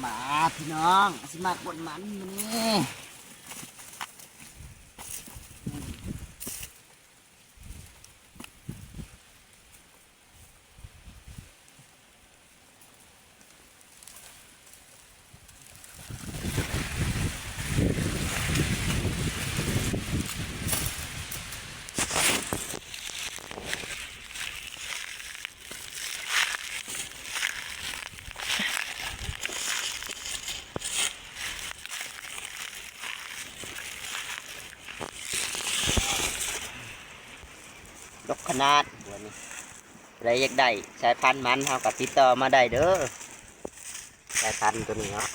ມາພີ່ນ້ອງ ຊິມາກົນມັນມື້ນີ້. ດົກຂະໜາດ ຜູ້ໃດຢາກໄດ້ສາຍພັນມັນ ເຮົາກໍຕິດຕໍ່ມາໄດ້ເດີ້ ສາຍພັນໂຕນີ້ເນາະ.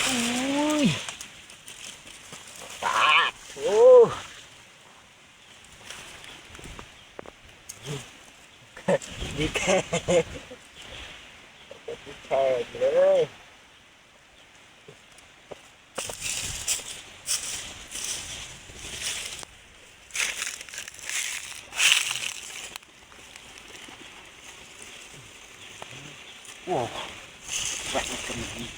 ໂອ້ຍ ປາດໂທ້ ດີແທ້ ດີແທ້ເລີຍ. ໂອ້ ແຫວະມັນຂຶ້ນມານີ້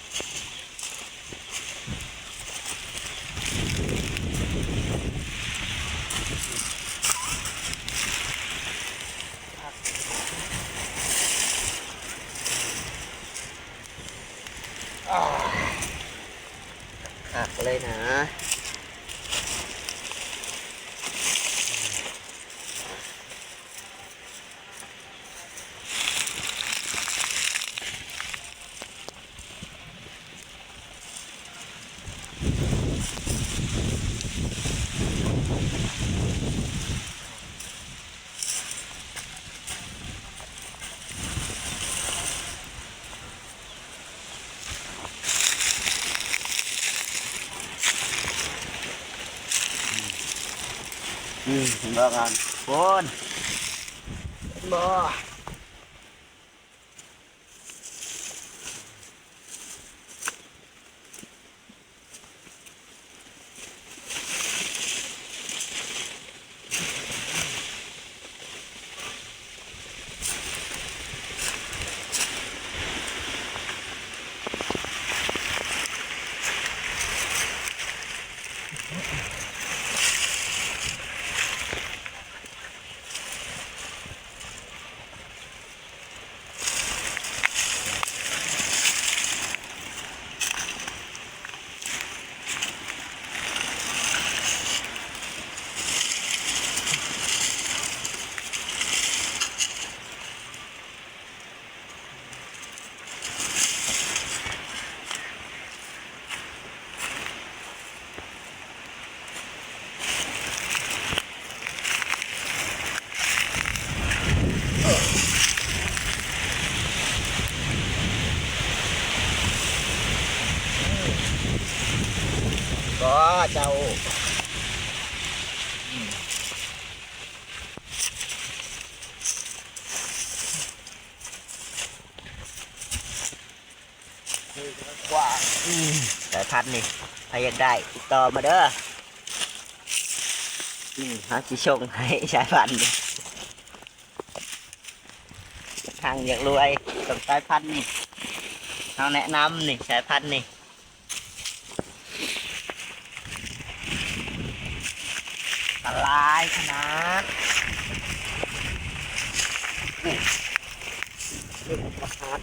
ຄັກເລີຍນະ. ອືມ ເຫັນບໍ່ງາມ ໂພນ ເຫັນບໍ່? ບໍ່ເຈົ້າ ສາຍພັນນີ້ ໃຜຢາກໄດ້ຕິດຕໍ່ມາເດີ້ ເຮົາຊິສົ່ງໃຫ້ສາຍພັນນີ້ ທາງຢາກລວຍ ສົ່ງສາຍພັນນີ້ ເຮົາແນະນຳນີ້ ສາຍພັນນີ້. ອັນຕະລາຍຂະໜາດ ນີ້ ນີ້ຂະໜາດ.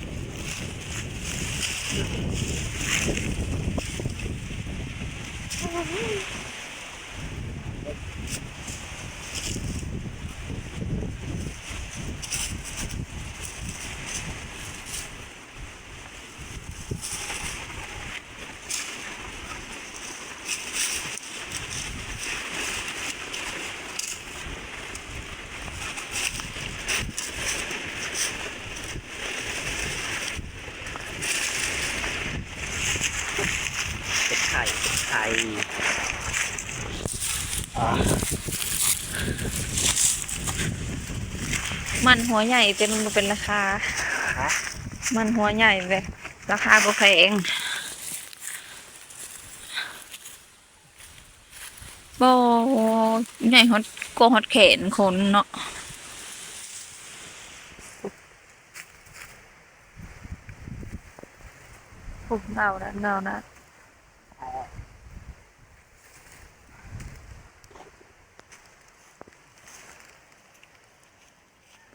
ມັນຫົວໃຫຍ່ ແຕ່ມັນບໍ່ເປັນລາຄາ. ຮະ? ມັນຫົວໃຫຍ່ເດ້ ລາຄາບໍ່ແພງ. ບໍ່ ໃຫຍ່ຮອດ ກວ່າຮອດແຂນຄົນເນາະ. ໂອ້ ເງົານະ ເງົານະ.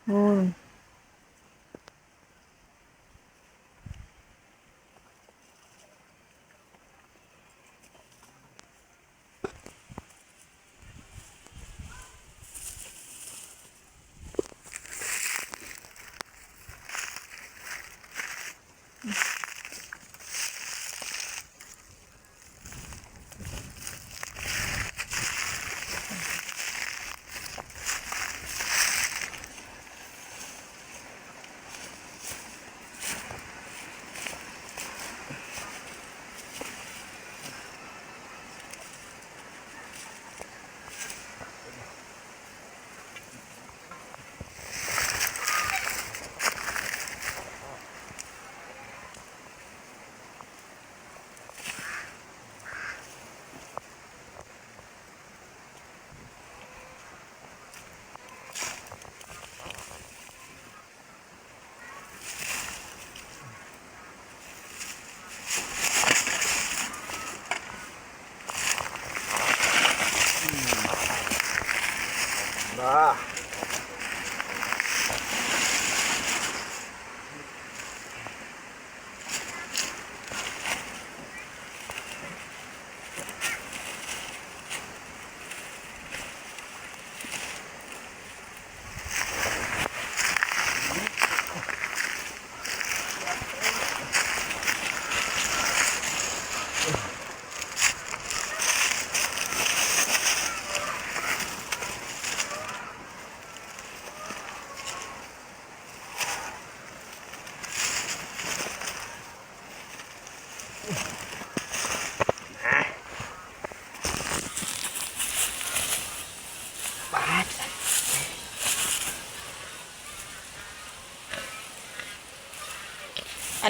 ໂອ້ຍ.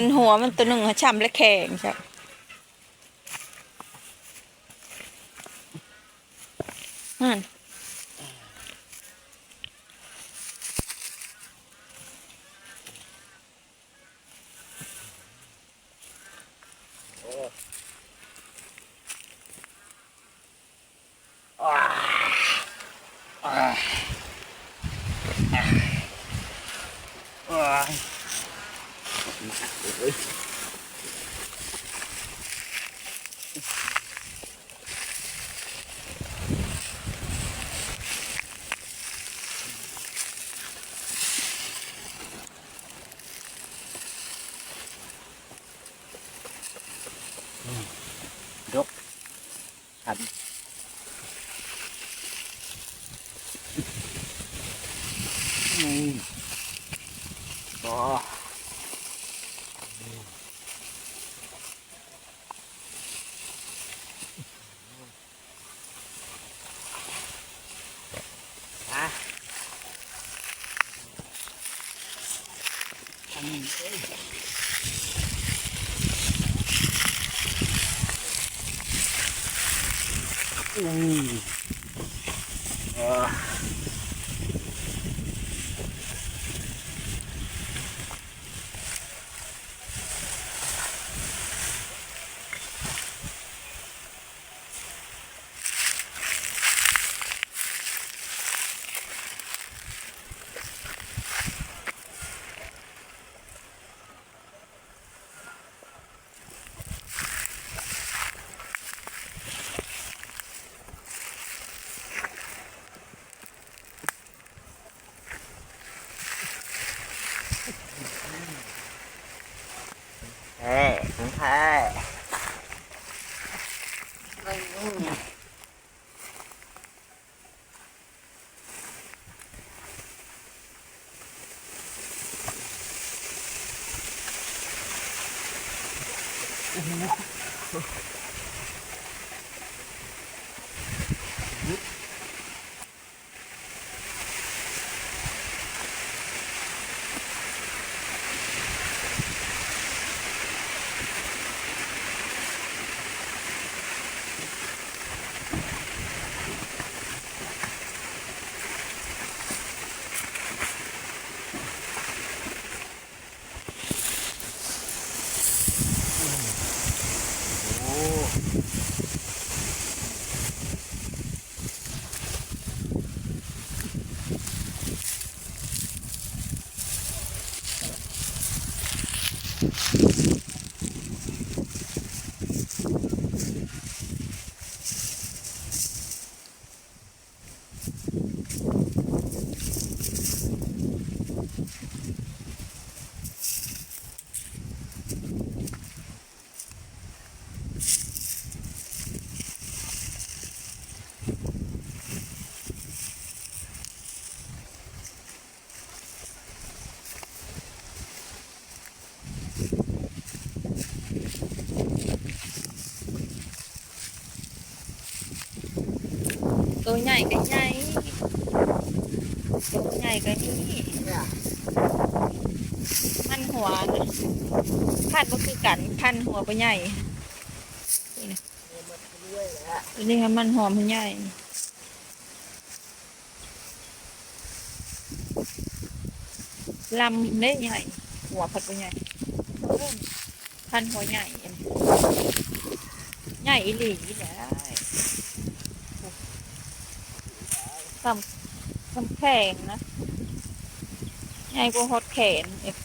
ອັນຫົວມັນໂຕໜຶ່ງ ຫາ ຊ້ຳ ແລະ ແຂງ ຊະ ຫັ້ນ. ດົກ ຄັນ ອືມ ອໍ. ແທ້ ຂອງແທ້. ໂຕໃຫຍ່ກໍໃຫຍ່ ໂຕໃຫຍ່ກໍມີ ພັນຫົວນະ ພັນບໍ່ຄືກັນ ພັນຫົວບໍ່ໃຫຍ່ ນີ້ນະ ໂຕນີ້ມັນຫົວບໍ່ໃຫຍ່. ລຳເດ້ໃຫຍ່ ຫົວພັດບໍ່ໃຫຍ່ ເອີ ພັນຫົວໃຫຍ່ ໃຫຍ່ອີ່ຫຼີແຫຼະ ສ່ຳ ສ່ຳແຂງນະ ໃຫຍ່ກວ່າຮອດແຂນອີກ.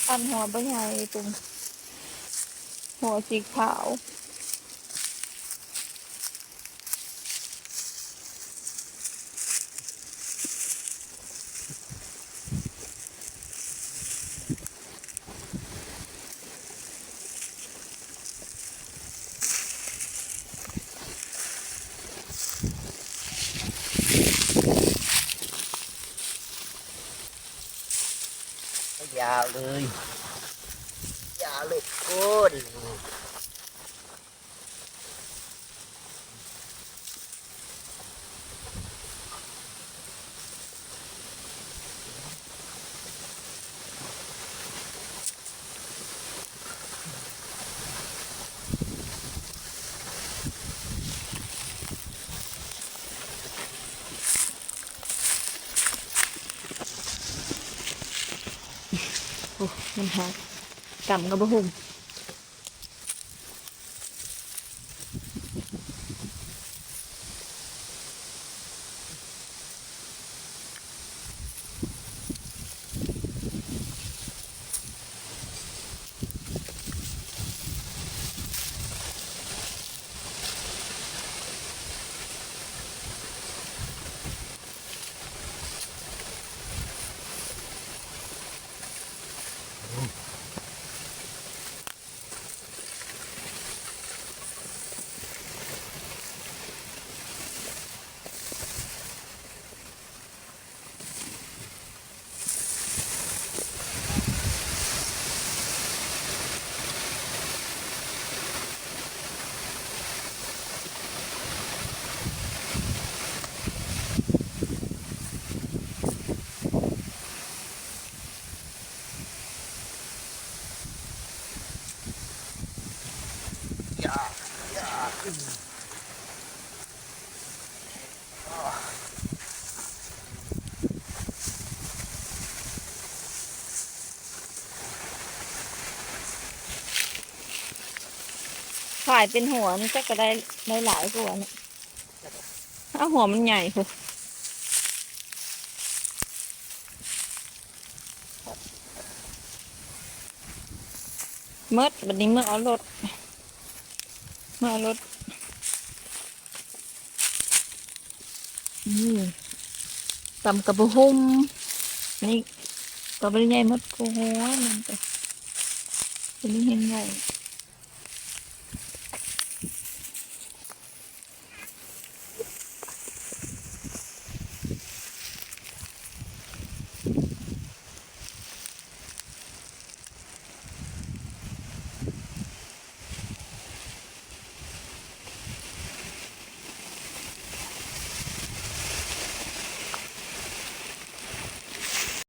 ອັນຫົວບໍ່ໃຫຍ່ ຕົວຫົວສີຂາວ. ຍາວເລີຍ ຍາວເລີຍໂພດ. ໂອ້ ມັນຫັກ ກຳກໍບໍ່ຫຸ້ມ. ຂາຍເປັນຫົວນີ້ຈັກກະໄດ້ ໄດ້ຫຼາຍກວ່ານີ້ ເອົາຫົວມັນໃຫຍ່ພຸ້ນ. ໝົດ ບັດນີ້ເມືອເອົາລົດ ເມືອເອົາລົດ ນີ້ ກຳກະບໍ່ຫຸ້ມ ນີ້ກະບໍ່ໄດ້ໃຫຍ່ໝົດ ໂອ້ໂຫ ມັນກະ ໂຕນີ້ແຮງໃຫຍ່.